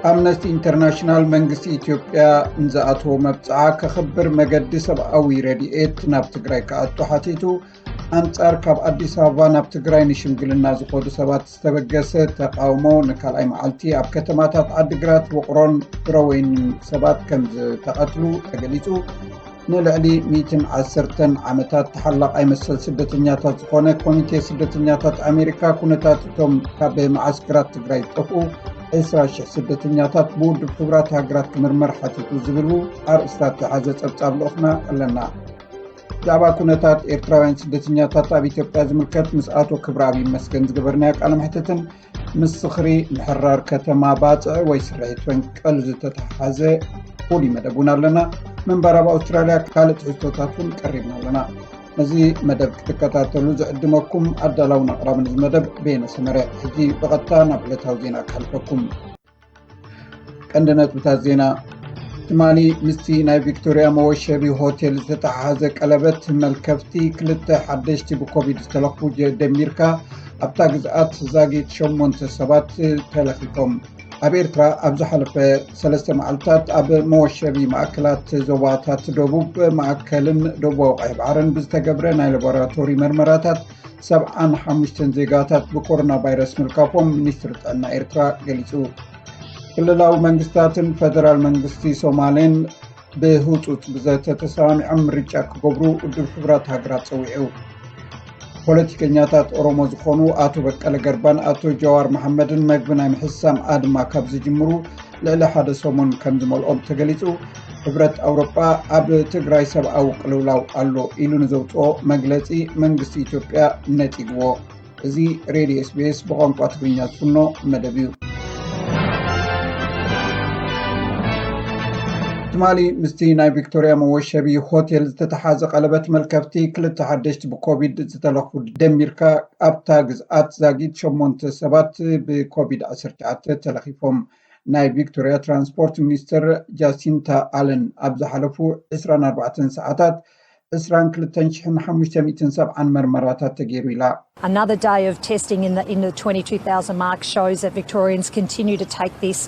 ኣምነስቲ ኢንተርናሽናል መንግስቲ ኢትዮጵያ ንዝኣተዎ መብፅዓ ከኽብር መገዲ ሰብኣዊ ረድኤት ናብ ትግራይ ክኣቱ ሓቲቱ። ኣንጻር ካብ ኣዲስ ኣበባ ናብ ትግራይ ንሽምግልና ዝኸዱ ሰባት ዝተበገሰ ተቃውሞ ንካልኣይ መዓልቲ ኣብ ከተማታት ዓዲግራት፣ ውቕሮን ፍረወይንን ሰባት ከም ዝተቐትሉ ተገሊጹ። ንልዕሊ ሚእትን ዓሰርተን ዓመታት ተሓላቓይ መሰል ስደተኛታት ዝኾነ ኮሚቴ ስደተኛታት ኣሜሪካ፣ ኩነታት እቶም ካብ መዓስከራት ትግራይ ዝጠፍኡ ዕስራ ሽሕ ስደተኛታት ብውድብ ሕቡራት ሃገራት ክምርመር ሓቲቱ ዝብል ኣርእስታት ዝሓዘ ጸብጻብ ልኡኽና ኣለና። ብዛዕባ ኩነታት ኤርትራውያን ስደተኛታት ኣብ ኢትዮጵያ ዝምልከት ምስ ኣቶ ክብረኣብ ይመስገን ዝገበርናዮ ቃለ መሕትትን ምስ ዝኽሪ ምሕራር ከተማ ባጽዕ ወይ ስርሒት ፈንቀል ዝተተሓሓዘ ፍሉይ መደብ እውን ኣለና። ምንባር ኣብ ኣውስትራልያ ካልእ ትሕዝቶታት እውን ቀሪብና ኣለና። ነዚ መደብ ክትከታተሉ ዝዕድመኩም ኣዳላውን ኣቕራብን እዚ መደብ በየነ ሰመረ። ሕጂ ብቐጥታ ናብ ዕለታዊ ዜና ክሓልፈኩም። ቀንዲ ነጥብታት ዜና። ትማሊ ምስቲ ናይ ቪክቶርያ መወሸቢ ሆቴል ዝተተሓሓዘ ቀለበት መልከፍቲ ክልተ ሓደሽቲ ብኮቪድ ዝተለኽፉ ጀ-፣ ደሚርካ ኣብታ ግዝኣት ዛጊት ሸሞንተ ሰባት ተለኺፎም። ኣብ ኤርትራ ኣብ ዝሓለፈ ሰለስተ መዓልታት ኣብ መወሸቢ ማእከላት ዞባታት ደቡብ ማእከልን ደቡባዊ ቀይሕ ባሕርን ብዝተገብረ ናይ ላቦራቶሪ መርመራታት ሰብዓን ሓሙሽተን ዜጋታት ብኮሮና ቫይረስ ምልካፎም ሚኒስትሪ ጥዕና ኤርትራ ገሊጹ። ክልላዊ መንግስታትን ፈደራል መንግስቲ ሶማሌን ብህጹጽ ብዘተ ተሰማሚዖም ምርጫ ክገብሩ ውድብ ሕቡራት ሃገራት ጸዊዑ። ፖለቲከኛታት ኦሮሞ ዝኾኑ ኣቶ በቀለ ገርባን ኣቶ ጀዋር መሓመድን መግቢ ናይ ምሕሳም ኣድማ ካብ ዝጅምሩ ልዕሊ ሓደ ሰሙን ከም ዝመልኦም ተገሊጹ። ሕብረት ኣውሮጳ ኣብ ትግራይ ሰብኣዊ ቅልውላው ኣሎ ኢሉ ንዘውፅኦ መግለጺ መንግስቲ ኢትዮጵያ ነጺግዎ። እዚ ሬድዮ ኤስቢኤስ ብቋንቋ ትግርኛ ዝፍኖ መደብ እዩ። ትማሊ ምስቲ ናይ ቪክቶርያ መወሸቢ ሆቴል ዝተተሓዘ ቀለበት መልከፍቲ ክልተ ሓደሽቲ ብኮቪድ ዝተለኽፉ ደሚርካ ኣብታ ግዝኣት ዛጊት ሸሞንተ ሰባት ብኮቪድ ዓሰርተ ትሽዓተ ተለኺፎም። ናይ ቪክቶርያ ትራንስፖርት ሚኒስትር ጃሲንታ ኣለን ኣብ ዝሓለፉ ዕስራን ኣርባዕተን ሰዓታት ዕስራን ክልተን ሽሕን ሓሙሽተ ሚእትን ሰብዓን መርመራታት ተገይሩ ኢላ። Another day of testing in the, in the twenty-two thousand mark shows that Victorians continue to take this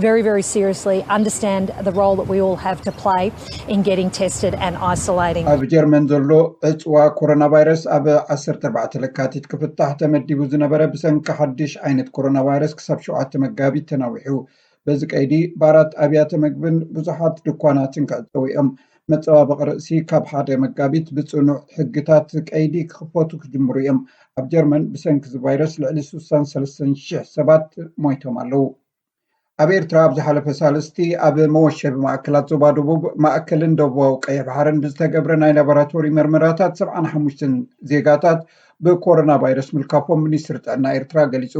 very, very seriously, understand the role that we all have to play in getting tested and isolating. ኣብ ጀርመን ዘሎ ዕፅዋ ኮሮና ቫይረስ ኣብ ዓሰርተ ኣርባዕተ ለካቲት ክፍታሕ ተመዲቡ ዝነበረ ብሰንኪ ሓድሽ ዓይነት ኮሮና ቫይረስ ክሳብ ሸውዓተ መጋቢት ተናዊሑ። በዚ ቀይዲ ባራት፣ ኣብያተ መግብን ብዙሓት ድኳናትን ክዕፀዉ እዮም። መፀባበቒ ርእሲ ካብ ሓደ መጋቢት ብፅኑዕ ሕግታት ቀይዲ ክኽፈቱ ክጅምሩ እዮም። ኣብ ጀርመን ብሰንኪ እዚ ቫይረስ ልዕሊ ስሳን ሰለስተን ሽሕ ሰባት ሞይቶም ኣለዉ። ኣብ ኤርትራ ኣብ ዝሓለፈ ሳልስቲ ኣብ መወሸቢ ማእከላት ዞባ ደቡብ ማእከልን ደቡባዊ ቀይሕ ባሕርን ብዝተገብረ ናይ ላቦራቶሪ መርመራታት ሰብዓን ሓሙሽተን ዜጋታት ብኮሮና ቫይረስ ምልካፎም ሚኒስትሪ ጥዕና ኤርትራ ገሊጹ።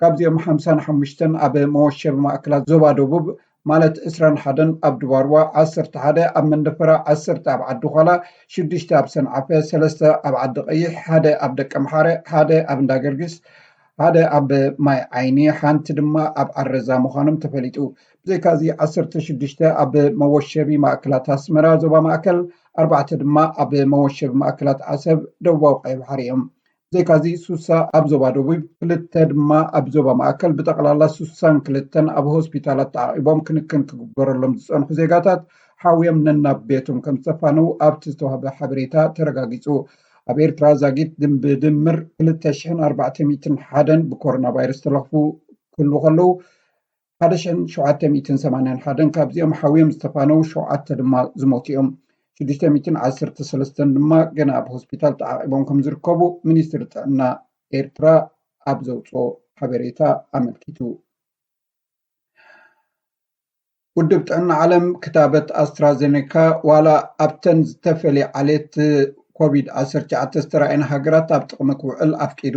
ካብዚኦም ሓምሳን ሓሙሽተን ኣብ መወሸቢ ማእከላት ዞባ ደቡብ፣ ማለት ዕስራን ሓደን ኣብ ድባርዋ፣ ዓሰርተ ሓደ ኣብ መንደፈራ፣ ዓሰርተ ኣብ ዓዲ ዃላ፣ ሽዱሽተ ኣብ ሰንዓፈ፣ ሰለስተ ኣብ ዓዲ ቀይሕ፣ ሓደ ኣብ ደቀምሓረ፣ ሓደ ኣብ እንዳገርግስ፣ ሓደ ኣብ ማይ ዓይኒ፣ ሓንቲ ድማ ኣብ ዓረዛ ምዃኖም ተፈሊጡ። ብዘይካዚ ዓሰርተ ሽዱሽተ ኣብ መወሸቢ ማእከላት ኣስመራ ዞባ ማእከል፣ ኣርባዕተ ድማ ኣብ መወሸቢ ማእከላት ዓሰብ ደቡባዊ ቀይሕ ባሕሪ እዮም። ብዘይካዚ ሱሳ ኣብ ዞባ ደቡብ፣ ክልተ ድማ ኣብ ዞባ ማእከል፣ ብጠቕላላ ሱሳን ክልተን ኣብ ሆስፒታላት ተዓቒቦም ክንክን ክግበረሎም ዝጸንሑ ዜጋታት ሓውዮም ነናብ ቤቶም ከም ዝተፋነዉ ኣብቲ ዝተዋህበ ሓበሬታ ተረጋጊጹ። ኣብ ኤርትራ ዛጊት ድም-፣ ብድምር ክልተ ሽሕን ኣርባዕተ ሚእትን ሓደን ብኮሮና ቫይረስ ተለኽፉ ክህልዉ ከለዉ፣ ሓደ ሽሕን ሸውዓተ ሚእትን ሰማንያን ሓደን ካብዚኦም ሓውዮም ዝተፋነዉ ሸውዓተ ድማ ዝሞቱ እዮም። ሽዱሽተ ሚእትን ዓሰርተ ሰለስተን ድማ ገና ኣብ ሆስፒታል ተዓቒቦም ከም ዝርከቡ ሚኒስትሪ ጥዕና ኤርትራ ኣብ ዘውፅኦ ሓበሬታ ኣመልኪቱ። ውድብ ጥዕና ዓለም ክታበት ኣስትራዜኔካ ዋላ ኣብተን ዝተፈልየ ዓሌት ኮቪድ ዓሰርተ ትሽዓተ ዝተራእየን ሃገራት ኣብ ጥቕሚ ክውዕል ኣፍቂዱ።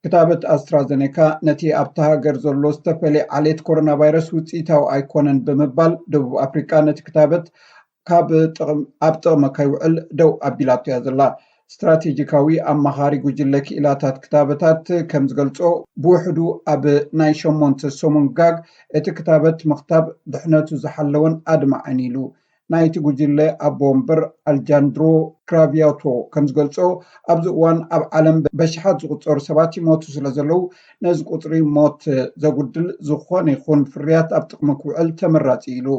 ክታበት ኣስትራዜኔካ ነቲ ኣብታ ሃገር ዘሎ ዝተፈልየ ዓሌት ኮሮና ቫይረስ ውፅኢታዊ ኣይኮነን ብምባል፣ ደቡብ ኣፍሪቃ ነቲ ክታበት ካብ ጥቕም-፣ ኣብ ጥቕሚ ከይውዕል ደው ኣቢላቶ እያ ዘላ። ስትራቴጂካዊ ኣማኻሪ ጉጅለ ክኢላታት ክታበታት ከም ዝገልጾ፣ ብውሕዱ ኣብ ናይ ሸሞንተ ሰሙን ጋግ እቲ ክታበት ምኽታብ ድሕነቱ ዝሓለወን ኣድማዕን ኢሉ። ናይቲ ጉጅለ ኣቦ ወንበር ኣልጃንድሮ ክራቪያቶ ከም ዝገልጾ፣ ኣብዚ እዋን ኣብ ዓለም በሽሓት ዝቑጸሩ ሰባት ይሞቱ ስለ ዘለዉ፣ ነዚ ቁጽሪ ሞት ዘጉድል ዝኾነ ይኹን ፍርያት ኣብ ጥቕሚ ክውዕል ተመራጺ ኢሉ።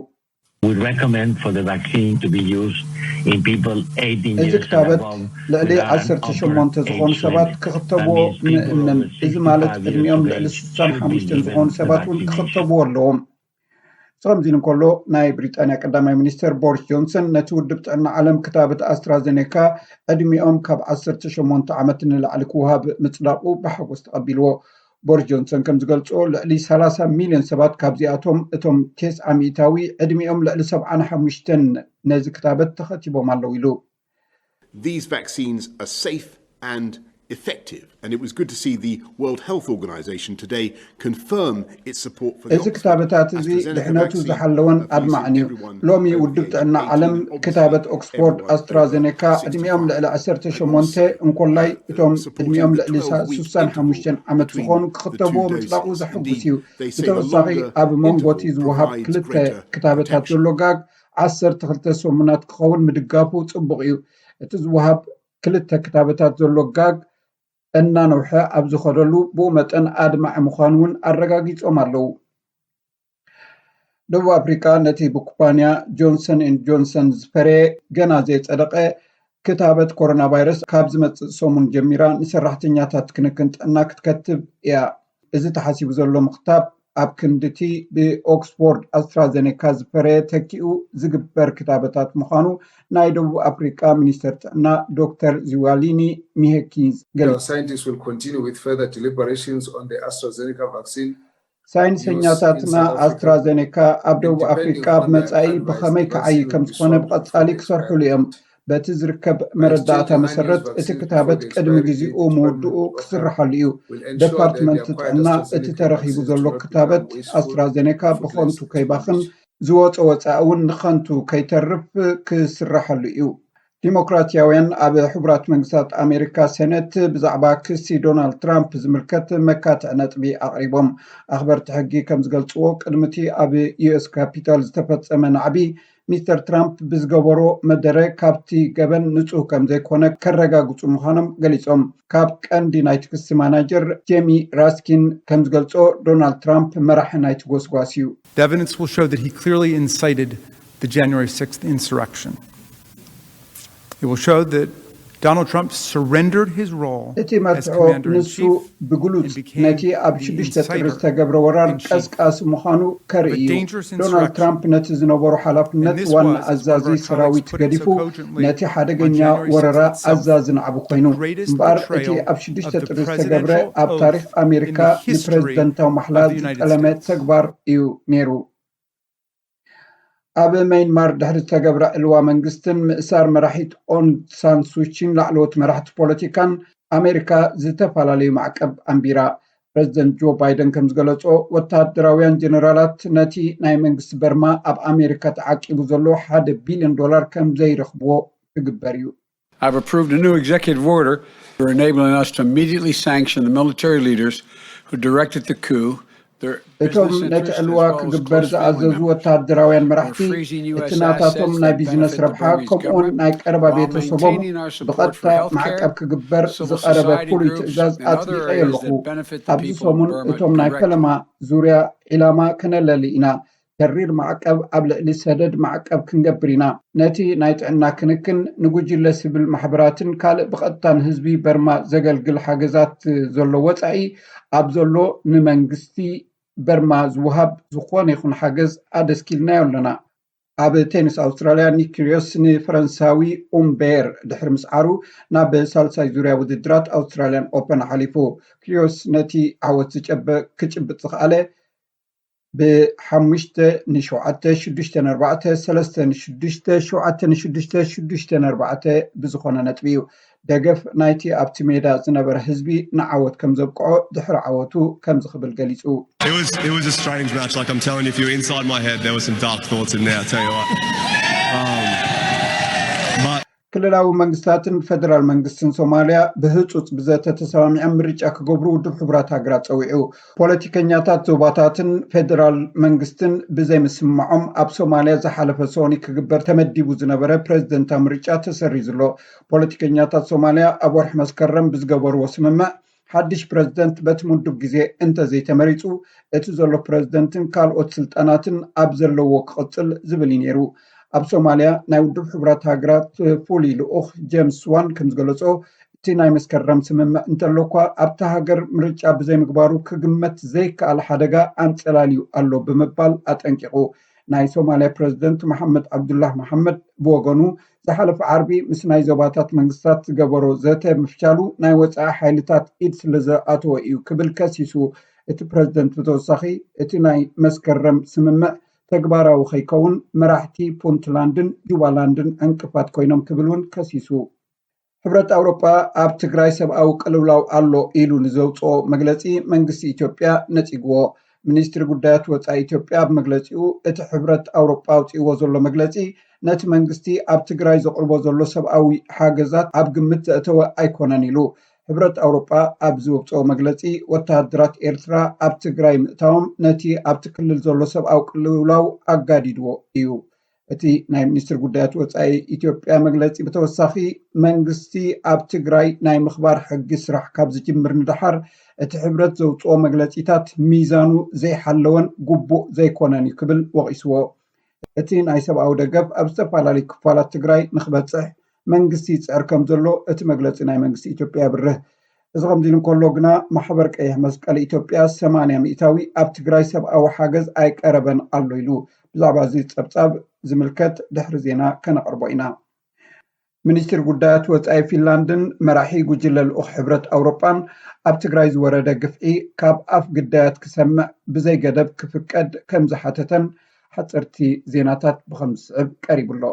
We recommend for the vaccine to be used in people eighteen እዚ years and ክታበት above ልዕሊ with an ዓሰርተ ሸሞንተ upper ዝኾኑ age ሰባት range. That ክኽተብዎ means people ንእምን። over እዚ ማለት sixty-five years ዕድሚኦም of ልዕሊ age ስሳን should be ሓሙሽተን given ዝኾኑ the ሰባት እውን vaccination. ክኽተብዎ ኣለዎም። እዚ ከምዚ ኢሉ እንከሎ፣ ናይ ብሪጣንያ ቀዳማይ ሚኒስተር ቦሪስ ጆንሰን ነቲ ውድብ ጥዕና ዓለም ክታበት ኣስትራዘኔካ ዕድሚኦም ካብ ዓሰርተ ሸሞንተ ዓመት ንላዕሊ ክወሃብ ምጽዳቑ ብሓጎስ ተቐቢልዎ። ቦሪስ ጆንሰን ከም ዝገልጾ፣ ልዕሊ ሰላሳ ሚልዮን ሰባት ካብዚኣቶም እቶም ተስዓ ሚእታዊ ዕድሚኦም ልዕሊ ሰብዓን ሓሙሽተን ነዚ ክታበት ተኸቲቦም ኣለዉ ኢሉ። These vaccines are safe and effective, and it was good to see the World Health Organization today confirm its support for the እዚ ክታበታት እዚ ድሕነቱ ዝሓለወን ኣድማዕን እዩ። ሎሚ ውድብ ጥዕና ዓለም ክታበት ኦክስፎርድ ኣስትራዘኔካ ዕድሚኦም ልዕሊ ዓሰርተ ሸሞንተ እንኮላይ እቶም ዕድሚኦም ልዕሊ ስሳን ሓሙሽተን ዓመት ዝኾኑ ክኽተብዎ ምጽዳቑ ዘሐጉስ እዩ። ብተወሳኺ ኣብ መንጎ እቲ ዝወሃብ ክልተ ክታበታት ዘሎ ጋግ ዓሰርተ ክልተ ሰሙናት ክኸውን ምድጋፉ ጽቡቕ እዩ። እቲ ዝወሃብ ክልተ ክታበታት ዘሎ ጋግ እናነውሐ ኣብ ዝኸደሉ ብኡ መጠን ኣድማዒ ምዃኑ እውን ኣረጋጊጾም ኣለዉ። ደቡብ ኣፍሪቃ ነቲ ብኩባንያ ጆንሰን ኤንድ ጆንሰን ዝፈረየ ገና ዘይጸደቐ ክታበት ኮሮና ቫይረስ ካብ ዝመጽእ ሰሙን ጀሚራ ንሰራሕተኛታት ክንክን ጥዕና ክትከትብ እያ። እዚ ተሓሲቡ ዘሎ ምኽታብ ኣብ ክንድቲ ብኦክስፎርድ ኣስትራዘኔካ ዝፈረየ ተኪኡ ዝግበር ክታበታት ምዃኑ ናይ ደቡብ ኣፍሪቃ ሚኒስተር ጥዕና ዶክተር ዚዋሊኒ ሚሄኪዝ ገሊጹ። Scientists will continue with further deliberations on the AstraZeneca vaccine. ሳይንሰኛታትና ኣስትራዘኔካ ኣብ ደቡብ ኣፍሪቃ ኣብ መጻኢ ብኸመይ ክዓይ ከም ዝኾነ ብቐጻሊ ክሰርሕሉ እዮም። በቲ ዝርከብ መረዳእታ መሰረት እቲ ክታበት ቅድሚ ግዜኡ ምውድኡ ክስርሓሉ እዩ። ደፓርትመንት ጥዕና እቲ ተረኺቡ ዘሎ ክታበት ኣስትራዘኔካ ብኸንቱ ከይባኽን ዝወፀ ወፃኢ እውን ንኸንቱ ከይተርፍ ክስርሓሉ እዩ። ዲሞክራሲያውያን ኣብ ሕቡራት መንግስታት ኣሜሪካ ሴኔት ብዛዕባ ክሲ ዶናልድ ትራምፕ ዝምልከት መካትዒ ነጥቢ ኣቕሪቦም። ኣኽበርቲ ሕጊ ከም ዝገልፅዎ ቅድሚ እቲ ኣብ ዩኤስ ካፒታል ዝተፈፀመ ናዕቢ ሚስተር ትራምፕ ብዝገበሮ መደረ ካብቲ ገበን ንፁህ ከም ዘይኮነ ከረጋግፁ ምዃኖም ገሊፆም። ካብ ቀንዲ ናይቲ ክሲ ማናጀር ጄሚ ራስኪን ከም ዝገልፆ ዶናልድ ትራምፕ መራሒ ናይቲ ጎስጓስ እዩ። The evidence will show that he clearly incited the January sixth insurrection. It will show that Donald Trump surrendered his role እቲ መርትዖ ንሱ ብግሉጽ ነቲ ኣብ ሽዱሽተ ጥሪ ዝተገብረ ወራር ቀስቃሲ ምዃኑ ከርኢ እዩ። ዶናልድ ትራምፕ ነቲ ዝነበሮ ሓላፍነት ዋና ኣዛዚ ሰራዊት ገዲፉ ነቲ ሓደገኛ ወረራ ኣዛዚ ናዕቢ ኮይኑ። እምበኣር እቲ ኣብ ሽዱሽተ ጥሪ ዝተገብረ ኣብ ታሪኽ ኣሜሪካ ንፕረዚደንታዊ ማሕላ ዝጠለመ ተግባር እዩ ነይሩ። ኣብ መይንማር ድሕሪ ዝተገብረ ዕልዋ መንግስትን ምእሳር መራሒት ኦንግ ሳን ሱቺን ላዕለዎት መራሕቲ ፖለቲካን ኣሜሪካ ዝተፈላለዩ ማዕቀብ ኣንቢራ። ፕረዚደንት ጆ ባይደን ከም ዝገለጾ፣ ወታደራውያን ጀነራላት ነቲ ናይ መንግስቲ በርማ ኣብ ኣሜሪካ ተዓቂቡ ዘሎ ሓደ ቢልዮን ዶላር ከም ዘይረኽብዎ ክግበር እዩ። I've approved a new executive order for enabling us to immediately sanction the military leaders who directed the coup. እቶም ነቲ ዕልዋ ክግበር ዝኣዘዙ ወታደራውያን መራሕቲ፣ እቲ ናታቶም ናይ ቢዝነስ ረብሓ ከምኡውን ናይ ቀረባ ቤተሰቦም ብቐጥታ ማዕቀብ ክግበር ዝቐረበ ፍሉይ ትእዛዝ ኣጽዲቐዮ ኣለኹ። ኣብዚ ሰሙን እቶም ናይ ፈለማ ዙርያ ዒላማ ከነለሊ ኢና። ተሪር ማዕቀብ ኣብ ልዕሊ ሰደድ ማዕቀብ ክንገብር ኢና። ነቲ ናይ ጥዕና ክንክን፣ ንጉጅለ ስቪል ማሕበራትን ካልእ ብቐጥታ ንህዝቢ በርማ ዘገልግል ሓገዛት ዘሎ ወጻኢ ኣብ ዘሎ ንመንግስቲ በርማ ዝወሃብ ዝኾነ ይኹን ሓገዝ ኣደስኪልናዮ ኣለና። ኣብ ቴኒስ ኣውስትራልያ ኒክ ኪርዮስ ንፈረንሳዊ ኡምቤር ድሕሪ ምስዓሩ ናብ ሳልሳይ ዙርያ ውድድራት ኣውስትራልያን ኦፐን ሓሊፉ። ኪርዮስ ነቲ ዓወት ዝጨበ ክጭብጥ ዝኸኣለ ብሓሙሽተ ንሸውዓተ፣ ሽዱሽተ ንኣርባዕተ፣ ሰለስተ ንሽዱሽተ፣ ሸውዓተ ንሽዱሽተ፣ ሽዱሽተ ንኣርባዕተ ብዝኾነ ነጥቢ እዩ። ደገፍ ናይቲ ኣብቲ ሜዳ ዝነበረ ህዝቢ ንዓወት ከም ዘብቅዖ ድሕሪ ዓወቱ ከምዚ ክብል ገሊጹ። It was it was a strange match. Like I'm telling you, if you were inside my head, there were some dark thoughts in there. I tell you what. Um, but ክልላዊ መንግስታትን ፌደራል መንግስትን ሶማልያ ብህፁፅ ብዘተ ተሰማሚዖም ምርጫ ክገብሩ ውድብ ሕቡራት ሃገራት ፀዊዑ። ፖለቲከኛታት ዞባታትን ፌደራል መንግስትን ብዘይምስምማዖም ኣብ ሶማልያ ዝሓለፈ ሰኒ ክግበር ተመዲቡ ዝነበረ ፕሬዝደንታዊ ምርጫ ተሰሪዙ ኣሎ። ፖለቲከኛታት ሶማልያ ኣብ ወርሒ መስከረም ብዝገበርዎ ስምምዕ ሓድሽ ፕሬዝደንት በቲ ምዱብ ግዜ እንተዘይተመሪፁ እቲ ዘሎ ፕሬዝደንትን ካልኦት ስልጣናትን ኣብ ዘለዎ ክቕፅል ዝብል እዩ ነይሩ። ኣብ ሶማልያ ናይ ውድብ ሕቡራት ሃገራት ፍሉይ ልኡኽ ጀምስ ስዋን ከም ዝገለጾ እቲ ናይ መስከረም ስምምዕ እንተሎ እኳ ኣብታ ሃገር ምርጫ ብዘይምግባሩ ክግመት ዘይከኣል ሓደጋ ኣንጸላልዩ ኣሎ ብምባል ኣጠንቂቑ። ናይ ሶማልያ ፕሬዝደንት መሓመድ ዓብዱላህ መሓመድ ብወገኑ ዝሓለፈ ዓርቢ ምስ ናይ ዞባታት መንግስታት ዝገበሮ ዘተ ምፍሻሉ ናይ ወፃኢ ሓይልታት ኢድ ስለ ዝኣተወ እዩ ክብል ከሲሱ። እቲ ፕሬዝደንት ብተወሳኺ እቲ ናይ መስከረም ስምምዕ ተግባራዊ ከይከውን መራሕቲ ፑንትላንድን ጁባላንድን ዕንቅፋት ኮይኖም ክብል እውን ከሲሱ። ሕብረት ኣውሮጳ ኣብ ትግራይ ሰብኣዊ ቅልውላው ኣሎ ኢሉ ንዘውፅኦ መግለፂ መንግስቲ ኢትዮጵያ ነፂግዎ። ሚኒስትሪ ጉዳያት ወፃኢ ኢትዮጵያ ኣብ መግለፂኡ እቲ ሕብረት ኣውሮጳ ኣውፅእዎ ዘሎ መግለፂ ነቲ መንግስቲ ኣብ ትግራይ ዘቕርቦ ዘሎ ሰብኣዊ ሓገዛት ኣብ ግምት ዘእተወ ኣይኮነን ኢሉ። ሕብረት ኣውሮጳ ኣብ ዝወፅኦ መግለፂ ወተሃደራት ኤርትራ ኣብ ትግራይ ምእታዎም ነቲ ኣብቲ ክልል ዘሎ ሰብኣዊ ቅልውላው ኣጋዲድዎ እዩ። እቲ ናይ ሚኒስትሪ ጉዳያት ወፃኢ ኢትዮጵያ መግለፂ ብተወሳኺ መንግስቲ ኣብ ትግራይ ናይ ምኽባር ሕጊ ስራሕ ካብ ዝጅምር ንደሓር እቲ ሕብረት ዘውፅኦ መግለፂታት ሚዛኑ ዘይሓለወን ግቡእ ዘይኮነን እዩ ክብል ወቒስዎ። እቲ ናይ ሰብኣዊ ደገፍ ኣብ ዝተፈላለዩ ክፋላት ትግራይ ንክበፅሕ መንግስቲ ይፅዕር ከም ዘሎ እቲ መግለፂ ናይ መንግስቲ ኢትዮጵያ የብርህ። እዚ ከምዚ ኢሉ እንከሎ ግና ማሕበር ቀይሕ መስቀል ኢትዮጵያ ሰማንያ ሚእታዊ ኣብ ትግራይ ሰብኣዊ ሓገዝ ኣይቀረበን ኣሎ ኢሉ። ብዛዕባ እዚ ፀብፃብ ዝምልከት ድሕሪ ዜና ከነቕርቦ ኢና። ሚኒስትር ጉዳያት ወፃኢ ፊንላንድን መራሒ ጉጅለ ልኡኽ ሕብረት ኣውሮጳን ኣብ ትግራይ ዝወረደ ግፍዒ ካብ ኣፍ ግዳያት ክሰምዕ ብዘይገደብ ክፍቀድ ከም ዝሓተተን ሓፀርቲ ዜናታት ብኸም ዝስዕብ ቀሪቡ ኣሎ።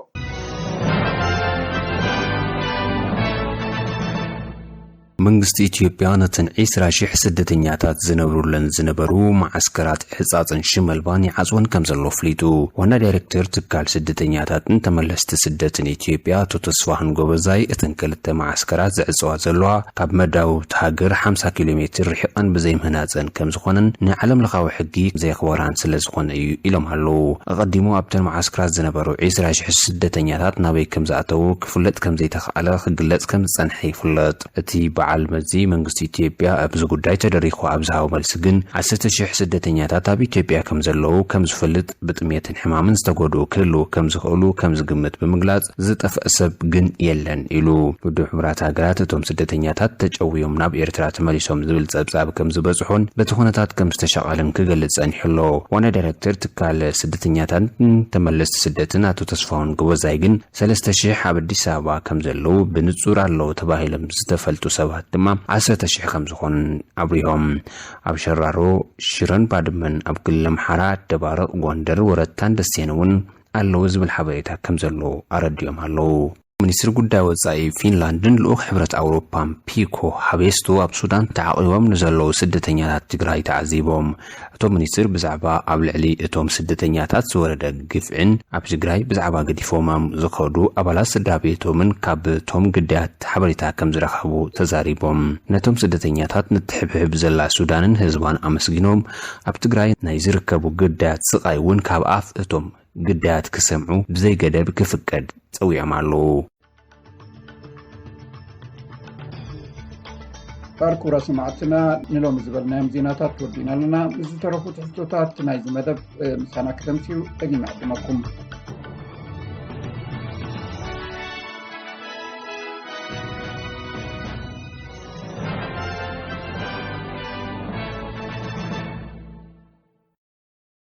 መንግስቲ ኢትዮጵያ ነተን ዒስራ ሺሕ ስደተኛታት ዝነብሩለን ዝነበሩ መዓስከራት ሕጻጽን ሽመልባን ይዓጽወን ከም ዘሎ ኣፍሊጡ። ዋና ዳይሬክተር ትካል ስደተኛታትን ተመለስቲ ስደትን ኢትዮጵያ ኣቶ ተስፋሁን ጎበዛይ፣ እተን ክልተ መዓስከራት ዝዕጽዋ ዘለዋ ካብ መዳውብቲ ሃገር ሓምሳ ኪሎ ሜትር ርሒቐን ብዘይምህናጸን ከም ዝኾነን ንዓለም ለኻዊ ሕጊ ዘየኽበራን ስለ ዝኾነ እዩ ኢሎም ኣለዉ። ኣቐዲሙ ኣብተን መዓስከራት ዝነበሩ ዒስራ ሺሕ ስደተኛታት ናበይ ከም ዝኣተዉ ክፍለጥ ከም ዘይተኽኣለ ክግለጽ ከም ዝጸንሐ ይፍለጥ። እቲ በዓል መዚ መንግስቲ ኢትዮጵያ ኣብዚ ጉዳይ ተደሪኹ ኣብ ዝሃቦ መልሲ ግን ዓሰርተ ሺሕ ስደተኛታት ኣብ ኢትዮጵያ ከም ዘለዉ ከም ዝፈልጥ ብጥሜትን ሕማምን ዝተጎድኡ ክህልዉ ከም ዝኽእሉ ከም ዝግምት ብምግላጽ ዝጠፍእ ሰብ ግን የለን ኢሉ። ውድብ ሕቡራት ሃገራት እቶም ስደተኛታት ተጨውዮም ናብ ኤርትራ ተመሊሶም ዝብል ጸብጻብ ከም ዝበጽሖን በቲ ኩነታት ከም ዝተሻቐለን ክገልጽ ጸኒሑ ኣሎ። ዋና ዳይሬክተር ትካል ስደተኛታትን ተመለስቲ ስደትን ኣቶ ተስፋሁን ጎበዛይ ግን ሰለስተ ሺሕ ኣብ ኣዲስ ኣበባ ከም ዘለዉ ብንጹር ኣለዉ ተባሂሎም ዝተፈልጡ ሰባት ድማ ዓሰርተ ሺሕ ከም ዝኾኑን ኣብሪሆም። ኣብ ሸራሮ፣ ሽረን ባድመን፣ ኣብ ክልል ኣምሓራ ደባርቕ፣ ጎንደር፣ ወረታን ደሴን እውን ኣለዉ ዝብል ሓበሬታ ከም ዘሎ ኣረዲኦም ኣለዉ። ሚኒስትሪ ጉዳይ ወጻኢ ፊንላንድን ልኡኽ ሕብረት ኣውሮፓን ፒኮ ሃቤስቶ ኣብ ሱዳን ተዓቒቦም ንዘለዉ ስደተኛታት ትግራይ ተዓዚቦም። እቶም ሚኒስትር ብዛዕባ ኣብ ልዕሊ እቶም ስደተኛታት ዝወረደ ግፍዕን ኣብ ትግራይ ብዛዕባ ገዲፎሞም ዝኸዱ ኣባላት ስድራ ቤቶምን ካብ እቶም ግዳያት ሓበሬታ ከም ዝረኸቡ ተዛሪቦም። ነቶም ስደተኛታት ንትሕብሕብ ዘላ ሱዳንን ህዝባን ኣመስጊኖም፣ ኣብ ትግራይ ናይ ዝርከቡ ግዳያት ስቓይ እውን ካብ ኣፍ እቶም ግዳያት ክሰምዑ ብዘይገደብ ክፍቀድ ጸዊዖም ኣለዉ። ኣርኩራ ሰማዕትና ንሎሚ ዝበልናዮም ዜናታት ወዲና ኣለና። ምስ ዝተረፉ ትሕዝቶታት ናይዚ መደብ ምሳና ክተምስዩ ደጊመ ዕድመኩም።